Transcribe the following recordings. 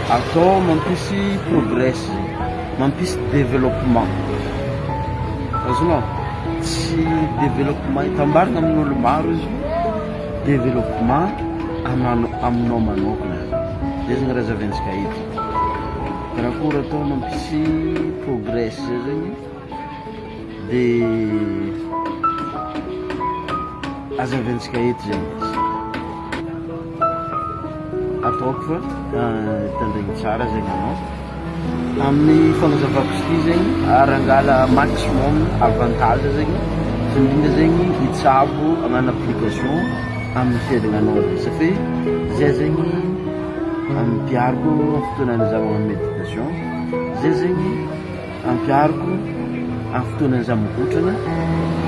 Atao mampisy progrès zegny, mampisy développement. Azonao? Tsy développement itambarana amin'olo maro izy io, développement anano aminao manokana. Zay zegny raha zaventsika eto. Karakory atao mampisy progrès zay zegny de azaventsika eto zegny izy. Ataoko fa tandregny tsara zegny anao. Amin'ny fagnazavako izy ty zegny ary angala maximum avantage zegny fa indrindra zegny hitsabo hagnano application amin'ny fiaignananao zegny satria zay zegny ampihariko amin'ny fotoanan'ny za magnano méditation, zay zegny ampihariko amin'ny fotoanan'ny za mikotrana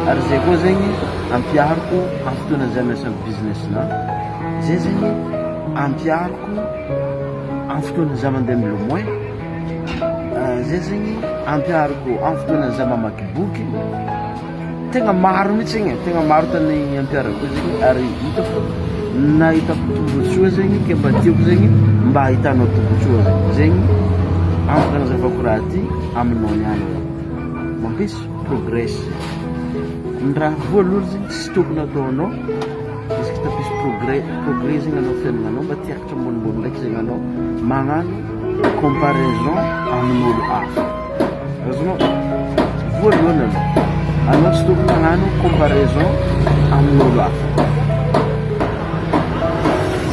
ary zay koa zegny ampihariko amin'ny fotoanan'ny za miasa amin'ny business-na, zay zegny ampihariko amin'ny fotoanan'ny za mandeha milomay, zay zegny ampihariko amin'ny fotoanan'ny za mamaky boky, tegna maro mihitsy igny e, tegna maro tany ampiharako zegny ary hitako nahitako tombotsoa zegny ke mba tiako zegny mba ahitanao tombotsoa zegny, zegny antony agnazavako raha ty aminao niany hoe mampisy progrès ny raha voalohany zegny tsy tokony ataonao izy ka te hampisy progrès progrès zegny anao fiaignananao mba te hiakatra ambonimbony ndraiky zegny anao magnano comparaison amin'olo hafa. Azonao? Voalohany aloha, anao tsy tokony hagnano comparaison amin'olo hafa.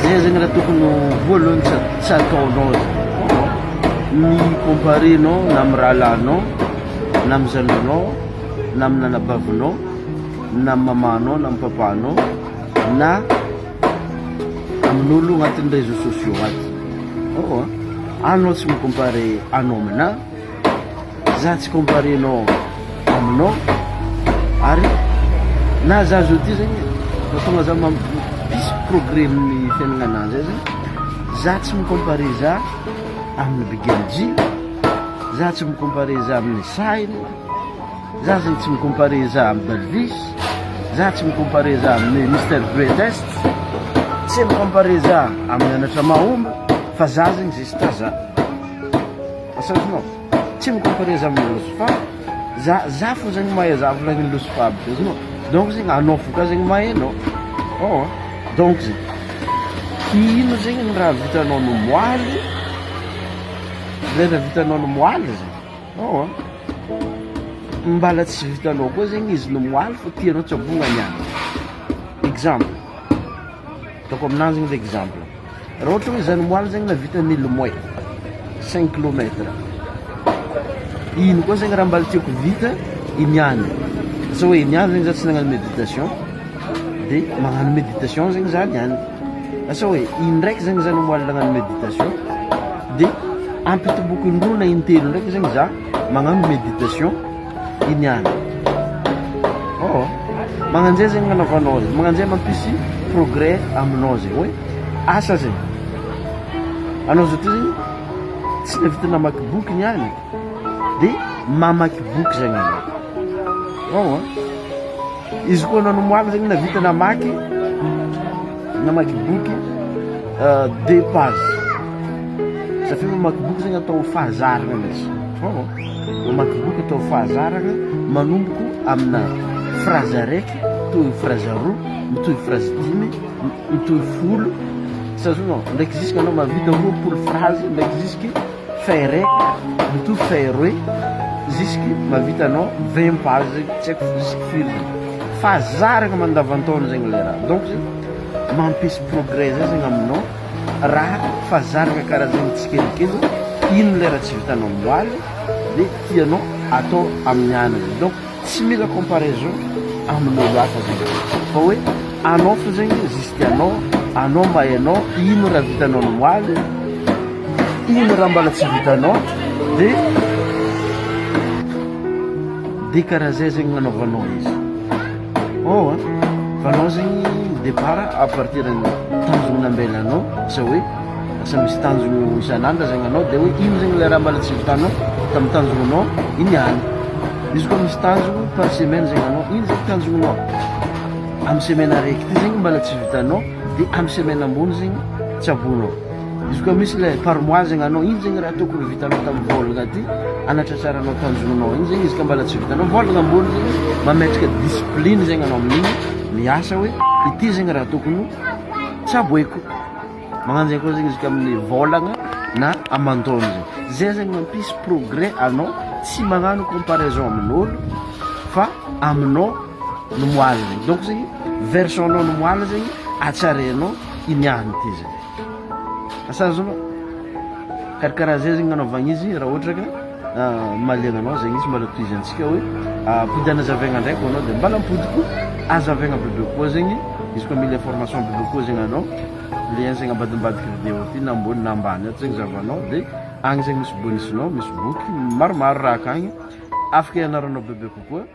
Zay zegny raha tokony ho voalohany tsy tsy ataonao zegny. Mi-comparer anao na amin'ny rahalahinao, na amin'ny zandrinao, na amin'ny anabavinao, na amin'ny mamanao, na amin'ny papanao, na amin'olo agnatin'ny réseaux sociaux ato. Ôa, anao tsy mi-comparer anao aminà. Za tsy comparer-nao aminao ary na za zao ty zegny mahatonga za mampisy progrès amin'ny fiaignananahy zay zegny, za tsy mi-comparer za amin'ny Big MJ, za tsy mi-comparer za amin'ny Sahiny, za zegny tsy mi-comparer za amin'ny Dalvis, za tsy mi-comparer za amin'ny Mister Greatest, tsy mi-comparer za amin'ny Anatra Mahomby fa za zegny juste za. Asainao tsy mi comparer za amin'ny Lucifer za za fo zegny mahay za volagniny Lucifer aby ty azonao donc zegny anao fo ka zegny mahay anao oh donc zegny ino zegny ny raha vitanao no moaly le raha vitanao no moaly zegny oh mbala tsy vitanao koa zegny izy no moaly fa tianao tsaboina niany exemple ataoko aminazy zegny le exemple. Raha ohatra hoe zany moaly zegny nahavita nilomay cinq kilomètre, ino koa zegny raha mbala tiako vita iniany, asa hoe iniany zegny za tsy nagnano méditation de magnano méditation zegny za niany, asa hoe indraiky zegny za nomoaly nagnano méditation de ampitomboko indroa na intelo ndraiky zegny za magnano méditation iniany, oh magnanjay zegny agnanaovanao azy, magnanjay mampisy progrès aminao zegny hoe asa zegny, anao zao ty zegny tsy nahavita namaky boky niany de mamaky boky zegny anao, ao izy koa anao nomoaly zegny nahavita namaky namaky boky deux pages, satria mamaky boky zegny atao fahazarana mihitsy, ao. Mamaky boky atao fahazarana manomboko amina phrase araiky mitohy phrase roa mitohy phrase dimy mitohy folo tsy azonao ndraiky jusque anao mahavita 20 phrase ndraiky jusque feuille raiky mitohy feuille roe jusque mahavita anao 20 page tsy haiko jusque firy zegny fahazarana mandavantaona zegny le raha donc zegny mampisy progrès zay zegny aminao. Raha fazarana karaha zegny tsikelikely ino le raha tsy vitanao moaly de tianao atao amin'ny anana donc tsy mila comparaison amin'olo hafa zegny fa hoe anao fo zegny juste anao, anao mahay anao ino raha vitanao ny moaly, ino raha mbala tsy vitanao de de karaha zay zegny gnanaovanao izy. Oh a, fa anao zegny mi-départ à partir ny tanjogno nambelanao, asa hoe asa misy tanjogno isan'andro zegny anao de hoe ino zegny le raha mbala tsy vitanao tamin'ny tanjognonao iny ihany, izy koa misy tanjogno par semaine zegny anao, ino zegny tanjognonao amy semaine araiky ty zegny mbala tsy vitanao de amy semaine ambony zegny tsaboinao. Izy koa misy le par mois zegny anao, ino zegny raha tokony vitanao tamin'ny vôlagna ty anatratraranao tanjognonao igny zegny izy ka mbala tsy vitanao vôlagna ambony zegny mametraka discipline zegny anao amin'igny miasa hoe ity zegny raha tokony tsaboeko. Magnano zegny koa zegny izy ka amin'ny vôlagna na aman-taogno zegny. Zay zegny mampisy progrès anao tsy magnano comparaison amin'ôlo fa aminao no moaly zegny. Donc zegny version-nao no moaly zegny atsarainao i niany ty zegny. Asa azonao? Karakaraha zay zegny nanaovagna izy raha ohatra ka mahaliana anao zegny izy mbala tohizantsika hoe ampody anazavaigna ndraiky ho anao de mbala ampodiko azavaigna bebe kokoa zegny izy koa mila information bebe kokoa zegny anao. Lien zegny ambadimbadiky video ty na ambony na ambany ato zegny zahavanao de agny zegny misy bonus-nao misy boky maromaro raha akagny afaka ianaranao bebe kokoa.